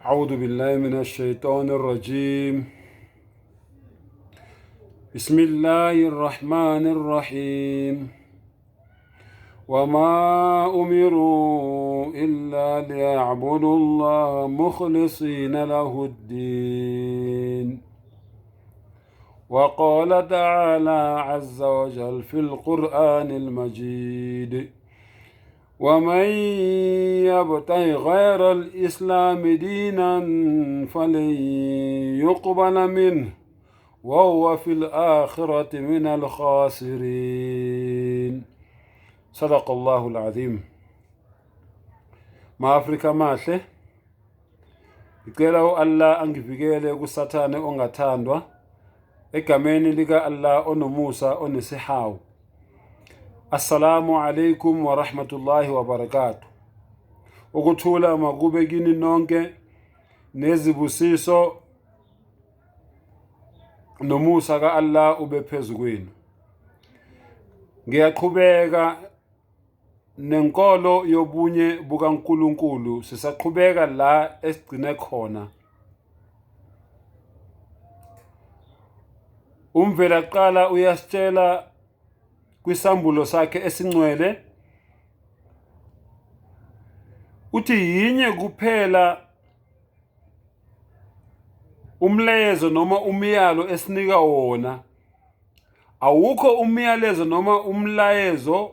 أعوذ بالله من الشيطان الرجيم بسم الله الرحمن الرحيم وما أمروا إلا ليعبدوا الله مخلصين له الدين وقال تعالى عز وجل في القرآن المجيد ومن يبتغ غير الإسلام دينا فلن يقبل منه وهو في الآخرة من الخاسرين صدق الله العظيم. Ma-Afrika mahle, ngicela u-Allah angivikele kuSathane ongathandwa, egameni lika-Allah onomusa onesihawu. Assalamu alaikum wa rahmatullahi wa barakatuh. Ukuthula makube kini nonke nezibusiso nomusa ka-Allah ube phezu kwenu. Ngiyaqhubeka nenkolo yobunye bukaNkulunkulu, sisaqhubeka la esigcine khona. Umvelaqala uyasitshela kwisambulo sakhe esingcwele uthi yinye kuphela umlayezo noma umyalo esinika wona. Awukho umyalezo noma umlayezo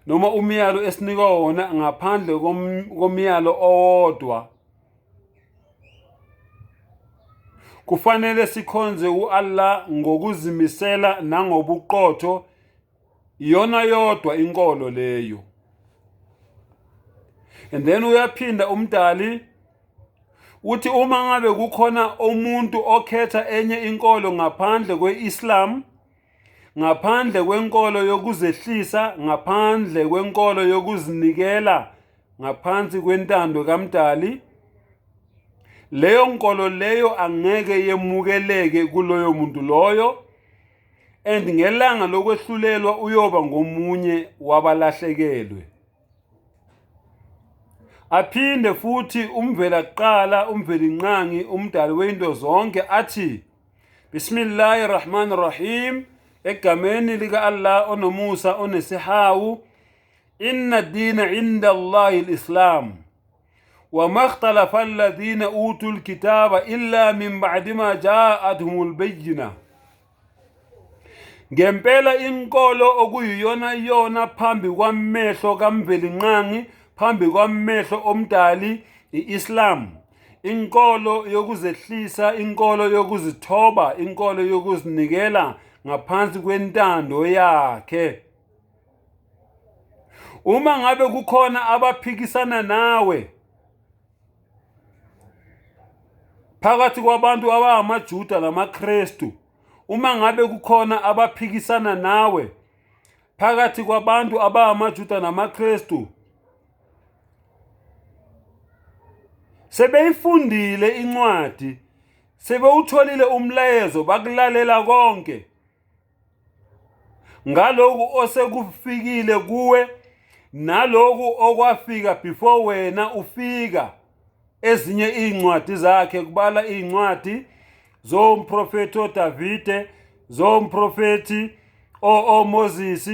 noma umyalo esinikwa wona ngaphandle komyalo owodwa. Kufanele sikhonze u-Allah ngokuzimisela nangobuqotho, iyona yodwa inkolo leyo. And then uyaphinda umdali uthi uma ngabe kukhona umuntu okhetha enye inkolo ngaphandle kwe-Islam, ngaphandle kwenkolo yokuzehlisa, ngaphandle kwenkolo yokuzinikela ngaphansi kwentando kaMdali, leyo nkolo leyo angeke yemukeleke kuloyo muntu loyo, and ngelanga lokwehlulelwa uyoba ngomunye wabalahlekelwe. Aphinde futhi umvelaqala, umvelinqangi, umdali wento zonke athi Bismillahi Rahman Rahim, egameni lika Allah onomusa onesihawu, inna dina inda Allahi al-Islam وما اختلف الذين أوتوا الكتاب إلا من بعد ما جاءتهم البينة. Ngempela inkolo okuyiyona yona phambi kwamehlo kaMvelinqangi, phambi kwamehlo omdali, i-Islam, inkolo yokuzehlisa, inkolo yokuzithoba, inkolo yokuzinikela ngaphansi kwentando yakhe. Uma ngabe kukhona abaphikisana nawe phakathi kwabantu abangamaJuda namaKristu, uma ngabe kukhona abaphikisana nawe phakathi kwabantu abangamaJuda namaKristu, sebeyifundile incwadi, sebewutholile umlayezo, bakulalela konke ngaloku osekufikile kuwe naloku okwafika before wena ufika, ezinye iy'ncwadi zakhe, kubala iy'ncwadi zomprofethi oDavide, zomprofethi oMoses,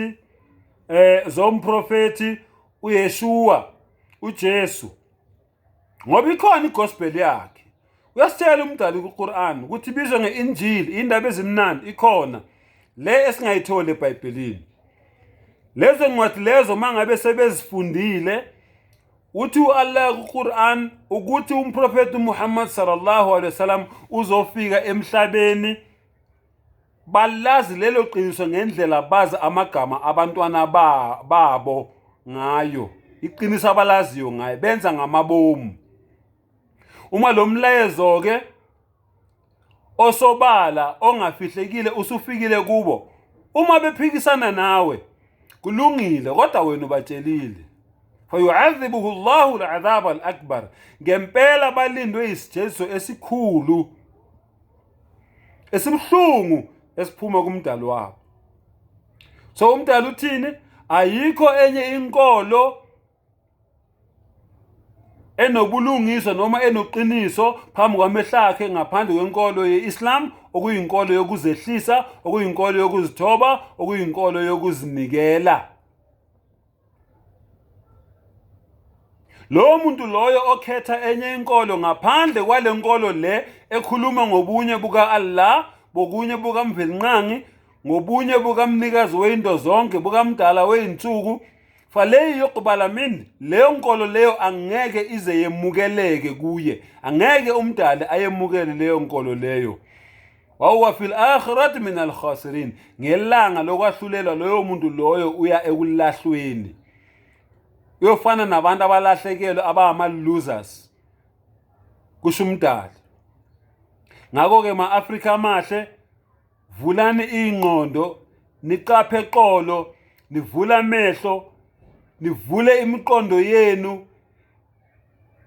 zomprofethi uYeshua, uJesu, ngoba ikhona igospel yakhe. Uyasitshela umdali kuQuran ukuthi ibizwe nge-Injili, indaba ezimnandi ikhona le esingayitholi eBhayibhelini. Lezo ncwadi lezo mangabe sebezifundile, uthi u-Allah kuQuran ukuthi umprofethi Muhammad sallallahu alaihi wasallam uzofika emhlabeni, balazi lelo qiniso ngendlela bazi amagama abantwana babo ngayo, iqiniso abalaziyo ngayo, benza ngamabomu. Uma lo mlayezo ke osobala ongafihlekile usufikile kubo, uma bephikisana nawe kulungile, kodwa wena ubatshelile. Fayu'adhibuhu Allahu al-'adhab al-akbar, ngempela balindwe isijeziso esikhulu esibuhlungu esiphuma kumdali wabo. So umdali uthini? Ayikho enye inkolo Enobulungiswa noma enoqiniso phambi kwamehlo akhe ngaphandle kwenkolo ye-Islam, okuyinkolo yokuzehlisa, okuyinkolo yokuzithoba, okuyinkolo yokuzinikela. Lowo muntu loyo okhetha enye inkolo ngaphandle kwale nkolo le ekhuluma ngobunye buka-Allah, bokunye bukaMvelinqangi, ngobunye bukamnikazi weyinto zonke, bukamdala weyinsuku, faleyi yuqbala min, leyo nkolo leyo angeke ize yemukeleke kuye, angeke umdali ayemukele leyo nkolo leyo. Wahuwa fil akhirati min alkhasirin, ngelanga lokwahlulelwa loyo muntu loyo uya ekulahlweni, uyofana nabantu abalahlekelwe abangama-losers, kusho umdali. Ngakho-ke ma-Afrika amahle, vulani iy'ngqondo, niqaphe eqolo, nivule amehlo, nivule imiqondo yenu,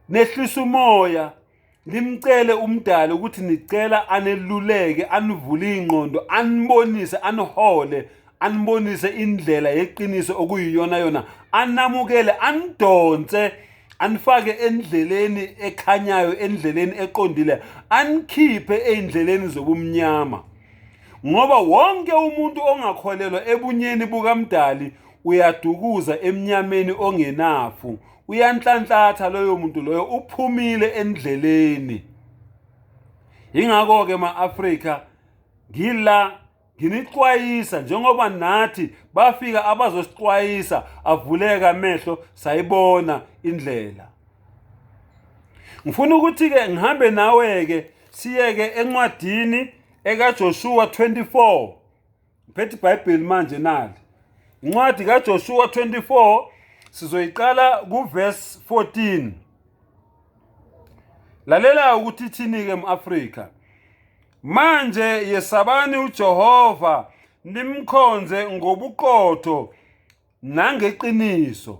nehlise umoya, nimcele umdali ukuthi nicela aneluleke, anivule iy'ngqondo, anibonise, anihole, anibonise indlela yeqiniso okuyiyona yona, anamukele, anidonse, anifake endleleni ekhanyayo, endleleni eqondile, anikhiphe ey'ndleleni zobumnyama. Ngoba wonke umuntu ongakholelwa ebunyeni bukaMdali uyadukuza emnyameni ongenafu, uyanhlanhlatha loyo muntu loyo, uphumile endleleni. Yingakho-ke ma-Afrika ngila nginixwayisa, njengoba nathi bafika abazosixwayisa, avuleka amehlo, sayibona indlela. Ngifuna ukuthi-ke ngihambe nawe-ke siyeke encwadini ekaJoshua 24. Ngiphethe iBhayibheli manje nali. Incwadi kaJoshua 24 sizoyiqala kuverse 14. Lalela ukuthi ithini-ke m-Afrika. Manje yesabani uJehova nimkhonze ngobuqotho nangeqiniso.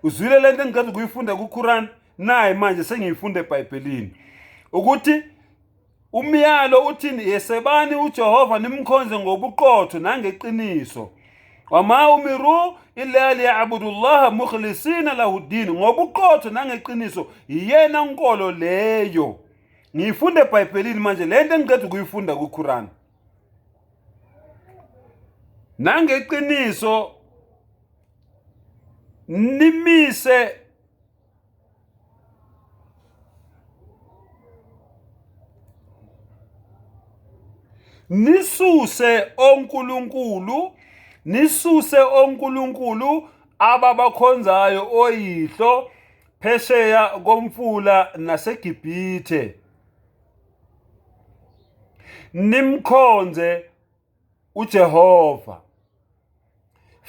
Uzwile lento engiqeda ukuyifunda kuQuran, nayi manje sengiyifunda eBhayibhelini. Ukuthi umyalo uthini? Yesebani uJehova nimkhonze ngobuqotho nangeqiniso. Wama umiru illa liyabudullaha mukhlisina lahu din, ngobuqotho nangeqiniso iyena nkolo leyo. Ngiyifunda eBhayibhelini manje lento engiqeda ukuyifunda kuQuran. Nangeqiniso nimise nisuse onkulunkulu, nisuse onkulunkulu ababakhonzayo oyihlo phesheya komfula naseGibhithe, nimkhonze uJehova.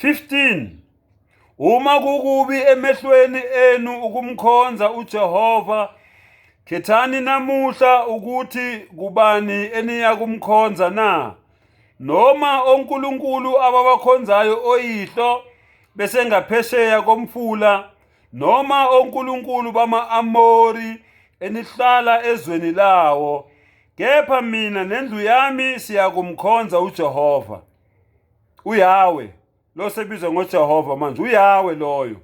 15 Uma kukubi emehlweni enu ukumkhonza uJehova, khethani namuhla ukuthi kubani eniya kumkhonza na, noma onkulunkulu ababakhonzayo oyihlo besengaphesheya komfula, noma onkulunkulu bama-Amori enihlala ezweni lawo, kepha mina nendlu yami siyakumkhonza uJehova. uYahweh lo sebizwa ngoJehova manje, uYahweh loyo.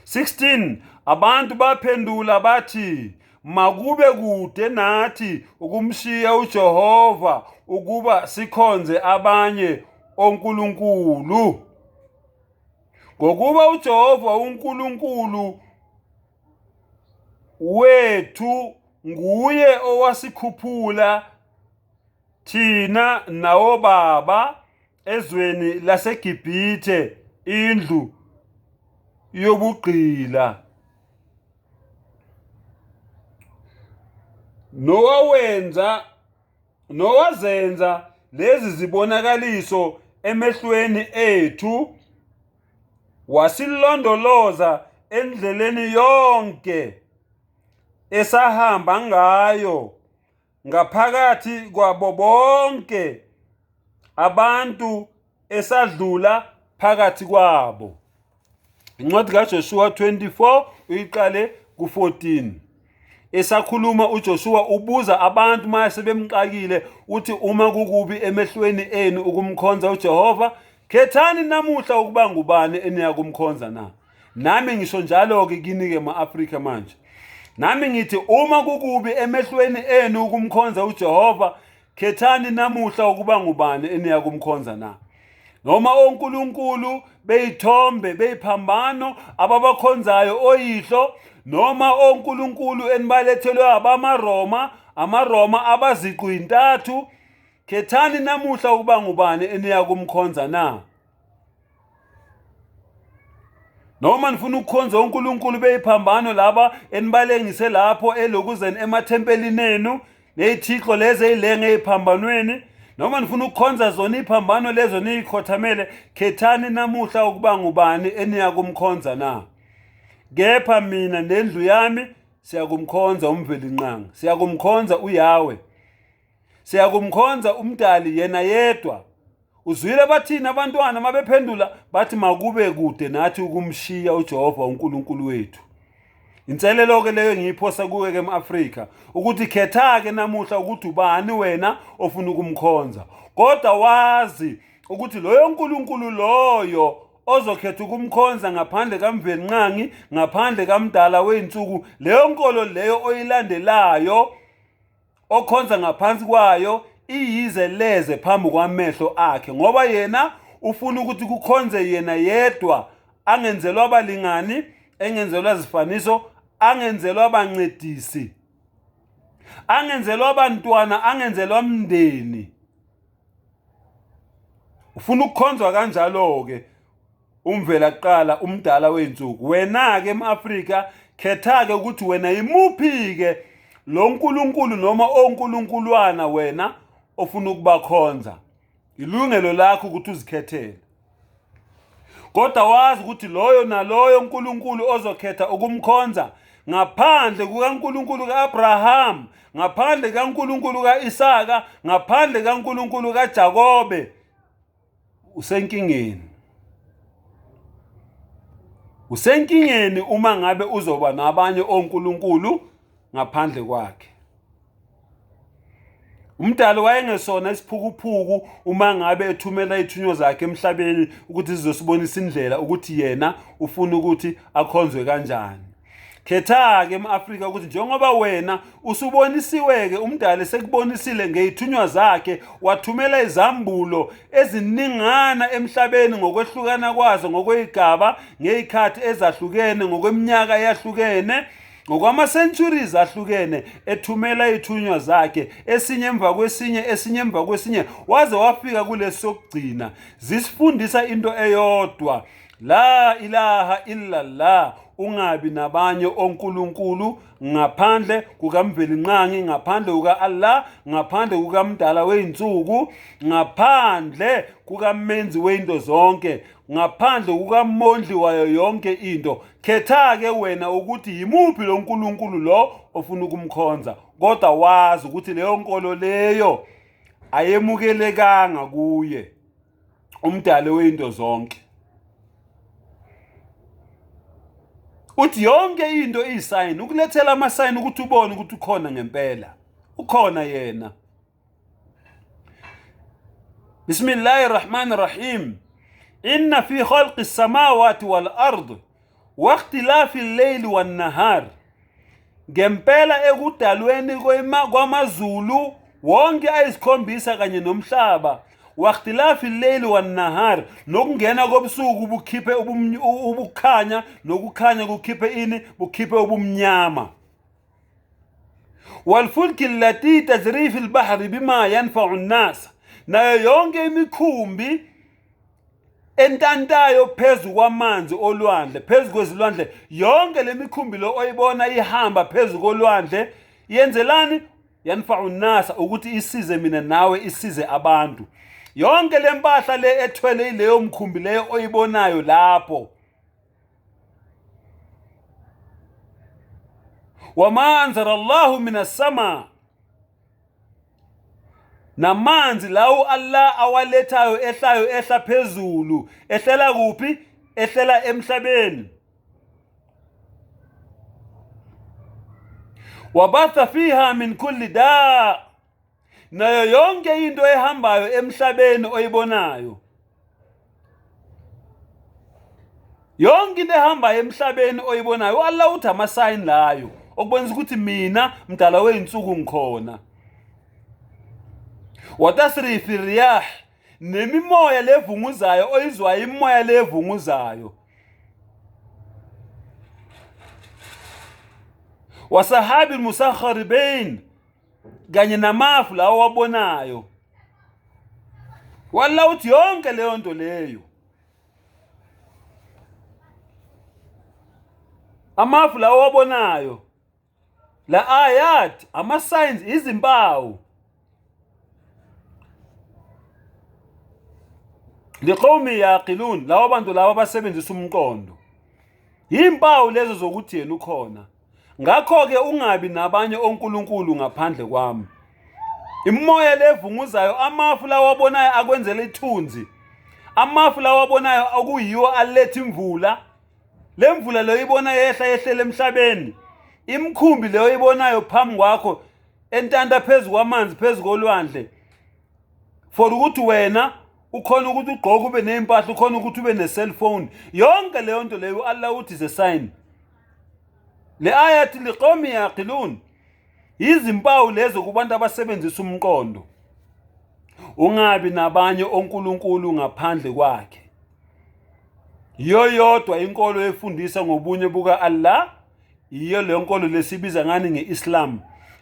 16 Abantu baphendula bathi, makube kude nathi ukumshiya uJehova ukuba sikhonze abanye onkulunkulu, ngokuba uJehova uNkulunkulu wethu nguye owasikhuphula thina nawobaba ezweni laseGibhithe, indlu yobugqila, nowawenza nowazenza lezi zibonakaliso emehlweni ethu, wasilondoloza endleleni yonke esahamba ngayo ngaphakathi kwabo bonke abantu esadlula phakathi kwabo. Incwadi kaJoshua 24 uyiqale ku-14. Esakhuluma uJoshua ubuza abantu uma sebemxakile, uthi uma kukubi emehlweni enu ukumkhonza uJehova, khethani namuhla ukuba ngubani eniya kumkhonza na. Nami ngisho njalo-ke kini-ke ma-Afrika manje. Nami ngithi uma kukubi emehlweni enu ukumkhonza uJehova, khethani namuhla ukuba ngubani eniya kumkhonza na. Noma onkulunkulu beyithombe beyiphambano ababakhonzayo oyihlo, noma onkulunkulu enibalethelwe abamaRoma, amaRoma abaziqu yintathu, khethani namuhla ukuba ngubani eniya kumkhonza na. Noma nifuna ukukhonza onkulunkulu beyiphambano laba enibalengise lapho elokuzeni emathempelini enu ney'thixo lezi ey'lenge ey'phambanweni, noma nifuna ukukhonza zona iy'phambano lezo niyikhothamele, khethani namuhla ukuba ngubani eniya kumkhonza na. Kepha mina nendlu yami siyakumkhonza uMvelinqangi, siyakumkhonza uYahweh, siyakumkhonza uMdali yena yedwa. Uzwile bathini abantwana mabephendula bathi makube kude nathi ukumshiya uJehova uNkulunkulu wethu. Inselelo-ke leyo engiyiphosa kuwe-ke em-Afrika ukuthi khetha-ke namuhla ukuthi ubani wena ofuna ukumkhonza, kodwa wazi ukuthi loyo nkulunkulu loyo ozokhetha ukumkhonza ngaphandle kaMvelinqangi, ngaphandle kamdala wey'nsuku, leyo nkolo leyo oyilandelayo okhonza ngaphansi kwayo iyize leze phambi kwamehlo akhe, ngoba yena ufuna ukuthi kukhonze yena yedwa, angenzelwa abalingani, engenzelwa zifaniso, angenzelwa abancedisi, angenzelwa abantwana, angenzelwa mndeni. Ufuna ukukhonzwa kanjalo-ke umvela kuqala umdala wey'nsuku. Wena-ke em-Afrika khetha-ke ukuthi wena yimuphi-ke lo nkulunkulu noma onkulunkulwana wena ofuna ukubakhonza. Ilungelo lakho ukuthi uzikhethele, kodwa wazi ukuthi loyo naloyo uNkulunkulu ozokhetha ukumkhonza ngaphandle kukaNkulunkulu ka-Abraham, ngaphandle kaNkulunkulu ka-Isaka, ngaphandle kaNkulunkulu kaJakobe, usenkingeni. Usenkingeni uma ngabe uzoba nabanye onkulunkulu ngaphandle kwakhe. Umdali wayengesona isiphukuphuku uma ngabe ethumela izithunywa zakhe emhlabeni ukuthi zizosibonisa indlela ukuthi yena ufuna ukuthi akhonzwe kanjani. Khetha-ke em-Afrika ukuthi njengoba wena usubonisiwe-ke umdali sekubonisile ngey'thunywa zakhe, wathumela izambulo eziningana emhlabeni ngokwehlukana kwazo, ngokwey'gaba, ngey'khathi ezahlukene, ngokweminyaka eyahlukene, ngokwama-centuries ahlukene, ethumela iy'thunywa zakhe esinye emva kwesinye, esinye emva kwesinye, waze wafika kulesi sokugcina. Zisifundisa into eyodwa, la ilaha illallah, ungabi nabanye onkulunkulu ngaphandle kukaMvelinqangi, ngaphandle kuka-Allah, ngaphandle kukamdala wey'nsuku, ngaphandle kukamenzi wey'nto zonke, ngaphandle kukamondli wayo yonke into. Khetha-ke wena ukuthi yimuphi lo nkulunkulu lo ofuna ukumkhonza, kodwa wazi ukuthi leyo nkolo leyo ayemukelekanga kuye umdali wey'nto zonke. Uthi yonke into iyisayini, ukulethela amasayini ukuthi ubone ukuthi ukhona ngempela, ukhona yena. Bismillahir Rahmanir Rahim. Inna fi khalqi samawati wal ard wa ikhtilafi al-layli wan nahar. Ngempela ekudalweni kwamazulu wonke ayisikhombisa kanye nomhlaba, wa ikhtilafi al-layli wan nahar, nokungena kobusuku bukhiphe ubukhanya, nokukhanya kukhiphe ini, bukhiphe ubumnyama. Walfulki allati tajri fi albahri bima yanfa'u an-nas, nayo yonke imikhumbi entantayo phezu kwamanzi olwandle, phezu kwezilwandle, yonke le mikhumbi lo oyibona ihamba phezu kolwandle yenzelani? Yanfa'u an-nas, ukuthi isize mina nawe, isize abantu. Yonke le mpahla le ethwele ileyo mkhumbi leyo oyibonayo lapho, wama anzara Allahu minas sama, namanzi lawo Allah awalethayo ehlayo ehla phezulu, ehlela kuphi? Ehlela emhlabeni. Wabatha fiha min kulli da, nayo yonke into ehambayo emhlabeni oyibonayo. Yonke into ehambayo emhlabeni oyibonayo u-Allah uthi amasayini layo okubonisa ukuthi mina mdala wey'nsuku ngikhona. Watasrifi riyah, nemimoya levunguzayo oyizwayo, imimoya levunguzayo. Wasahabi musakharibain, kanye namafu lawo wabonayo. Walla uthi yonke leyo nto leyo amafu lawo wabonayo la ayat ama signs izimpawu liqawmi yaqilun lawo bantu laba basebenzisa umqondo yimpawu lezo zokuthi yena ukhona Ngakho-ke ungabi nabanye onkulunkulu ngaphandle kwami. Imimoya levunguzayo, amafu lawabonayo akwenzela ithunzi, amafu lawabonayo okuyiwo aletha imvula. Le mvula leyo ibona yehla yehlela emhlabeni, imikhumbi leyo ibonayo phambi kwakho entanta phezu kwamanzi phezu kolwandle, for ukuthi wena ukhona ukuthi ugqoke ube ney'mpahla, ukhona ukuthi ube ne-cellphone, yonke leyo nto leyo u-Allah uthi is a sign. Le ayat liqomi yaqilun, izimpawu lezo kubantu abasebenzisa umqondo. Ungabi nabanye onkulunkulu ngaphandle kwakhe. Yiyo yodwa inkolo efundisa ngobunye buka-Allah, yiyo leyo nkolo lesibiza ngani nge-Islam,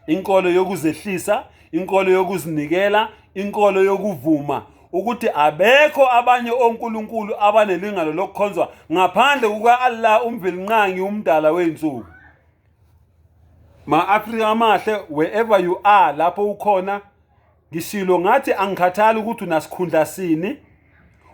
inkolo yokuzehlisa, inkolo yokuzinikela, inkolo yokuvuma ukuthi abekho abanye onkulunkulu abanelungelo lokukhonzwa ngaphandle kuka-Allah uMvelinqangi umdala wey'nsuku. Ma-Afrika amahle, wherever you are, lapho ukhona, ngishilo ngathi angikhathali ukuthi unasikhundla sini,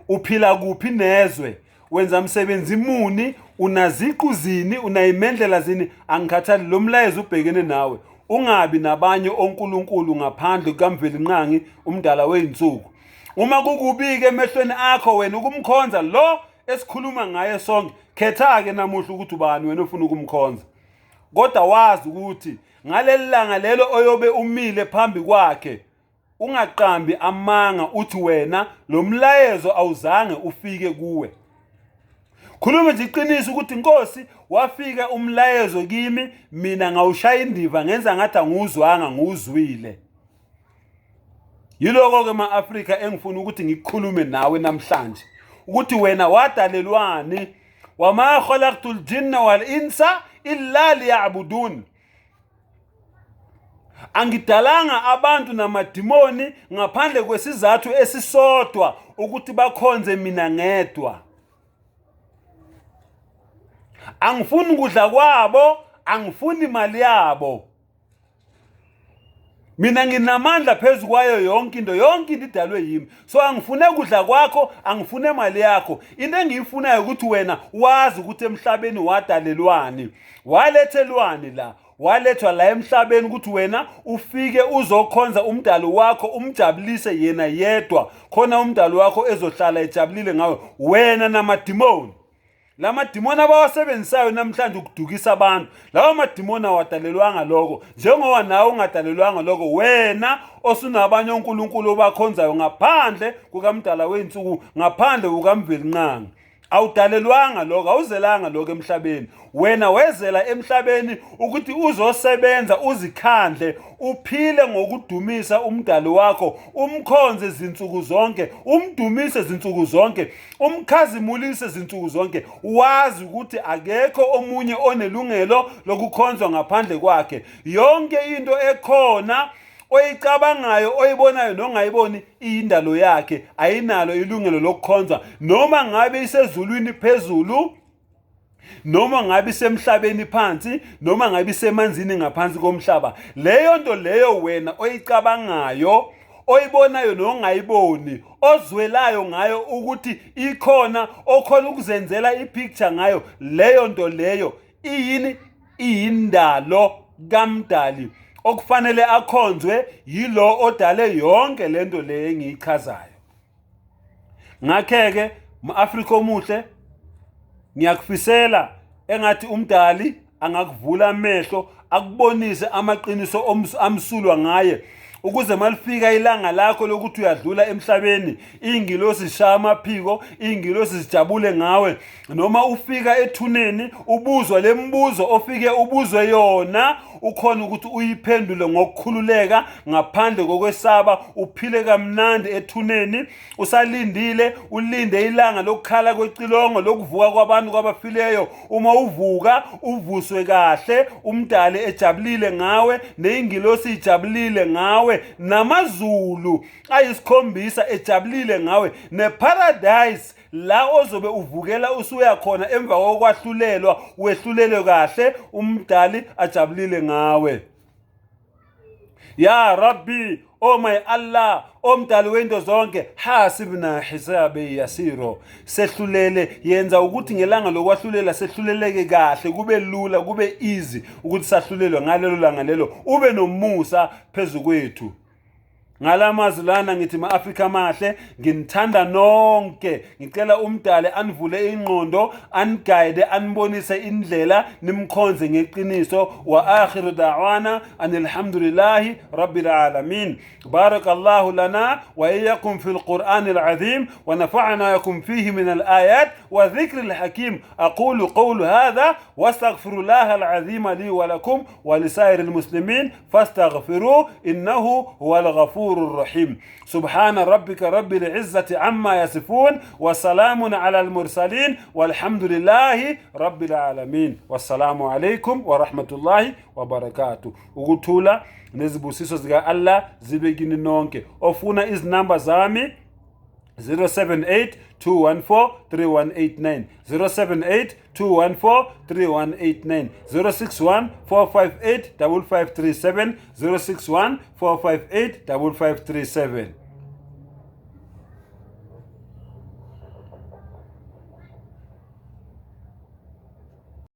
uphila kuphi nezwe, wenza msebenzi muni, unaziqu zini, unayimendlela zini, angikhathali, lo mlayezo ubhekene nawe. Ungabi nabanye onkulunkulu ngaphandle kukaMvelinqangi umdala wey'nsuku. Uma kukubi-ke emehlweni akho wena ukumkhonza lo esikhuluma ngaye sonke, khetha-ke namuhla ukuthi ubani wena ofuna ukumkhonza. Kodwa wazi ukuthi ngaleli langa lelo oyobe umile phambi kwakhe, ungaqambi amanga uthi wena lo mlayezo awuzange ufike kuwe. Khuluma nje iqiniso ukuthi Nkosi, wafika umlayezo kimi, mina ngawushaya indiva ngenza ngathi angiwuzwanga, ngiwuzwile. Yiloko-ke ma-Afrika engifuna ukuthi ngikukhulume nawe namhlanje, ukuthi wena wadalelwani. Wama khalaqtu ljinna wal insa illa liya'budun, angidalanga abantu namadimoni ngaphandle kwesizathu esisodwa, ukuthi bakhonze mina ngedwa. Angifuni kudla kwabo, angifuni imali yabo. Mina nginamandla phezu kwayo yonke into, yonke into idalwe yimi. So angifune kudla kwakho, angifune imali yakho. Into engiyifunayo ukuthi wena wazi ukuthi emhlabeni wadalelwani, walethelwani la, walethwa la emhlabeni ukuthi wena ufike uzokhonza umdali wakho, umjabulise yena yedwa, khona umdali wakho ezohlala ejabulile ngawe, wena namadimoni. La madimoni abawasebenzisayo namhlanje ukudukisa abantu, lawa madimoni awadalelwanga lokho, njengoba nawe ungadalelwanga lokho, wena osunabanye onkulunkulu obakhonzayo ngaphandle kukamdala wey'nsuku, ngaphandle kukaMvelinqangi. Awudalelwanga lokho, awuzelanga lokho emhlabeni. Wena wezela emhlabeni ukuthi uzosebenza, uzikhandle, uphile ngokudumisa umdali wakho, umkhonze zinsuku zonke, umdumise zinsuku zonke, umkhazimulise zinsuku zonke, wazi ukuthi akekho omunye onelungelo lokukhonzwa ngaphandle kwakhe. Yonke into ekhona oyicabangayo, oyibonayo nongayiboni, iyindalo yakhe, ayinalo ilungelo lokukhonzwa, noma ngabe isezulwini phezulu, noma ngabe isemhlabeni phansi, noma ngabe isemanzini ngaphansi komhlaba. Leyo nto leyo wena oyicabangayo, oyibonayo nongayiboni, ozwelayo ngayo ukuthi ikhona, okhona ukuzenzela i-picture ngayo, leyo nto leyo iyini? Iyindalo kamdali okufanele akhonzwe yilo odale yonke lento le engiyichazayo. Ngakhe-ke m-Afrika omuhle, ngiyakufisela engathi umdali angakuvula amehlo akubonise amaqiniso amsulwa ngaye, Ukuze malifika ilanga lakho lokuthi uyadlula emhlabeni, iy'ngilosi zishaya amaphiko, iy'ngilosi zijabule ngawe. Noma ufika ethuneni ubuzwa le mbuzo ofike ubuzwe yona, ukhona ukuthi uyiphendule ngokukhululeka ngaphandle kokwesaba, uphile kamnandi ethuneni usalindile, ulinde ilanga lokukhala kwecilongo lokuvuka kwabantu kwabafileyo. Uma uvuka uvuswe kahle, umdali ejabulile ngawe, neyingilosi ijabulile ngawe, namazulu ayisikhombisa ejabulile ngawe, neparadise la ozobe uvukela usuya khona emva kokwahlulelwa, wehlulelwe kahle, umdali ajabulile ngawe. Ya Rabbi, oh my Allah, omdali wento zonke, hasibna hisabe yasiro, sehlulele, yenza ukuthi ngelanga lokwahlulela sehluleleke kahle, kube lula, kube easy ukuthi sahlulelwe ngalelo langa lelo, ube nomusa phezu kwethu. Ngala mazwi lana ngithi ma-Afrika amahle, nginithanda nonke. Ngicela umdali anivule ingqondo, anigayide, anibonise indlela, nimkhonze ngeqiniso. Wa akhiru da'wana anilhamdulillahi rabbil alamin. بارك الله لنا وإياكم في القرآن العظيم ونفعنا لكم فيه من الآيات وذكر الحكيم. أقول قول هذا واستغفر الله العظيم لي ولكم ولسائر المسلمين فاستغفروه إنه هو الغفور الرحيم. سبحان ربك رب العزة عما يصفون وسلام على المرسلين والحمد لله رب العالمين. والسلام عليكم ورحمة الله وبركاته. Ukuthula nezibusiso zika Allah zibe kini nonke. Ofuna izinamba zami 078 214 3189, 078 214 3189, 061 458 5537, 061 458 5537.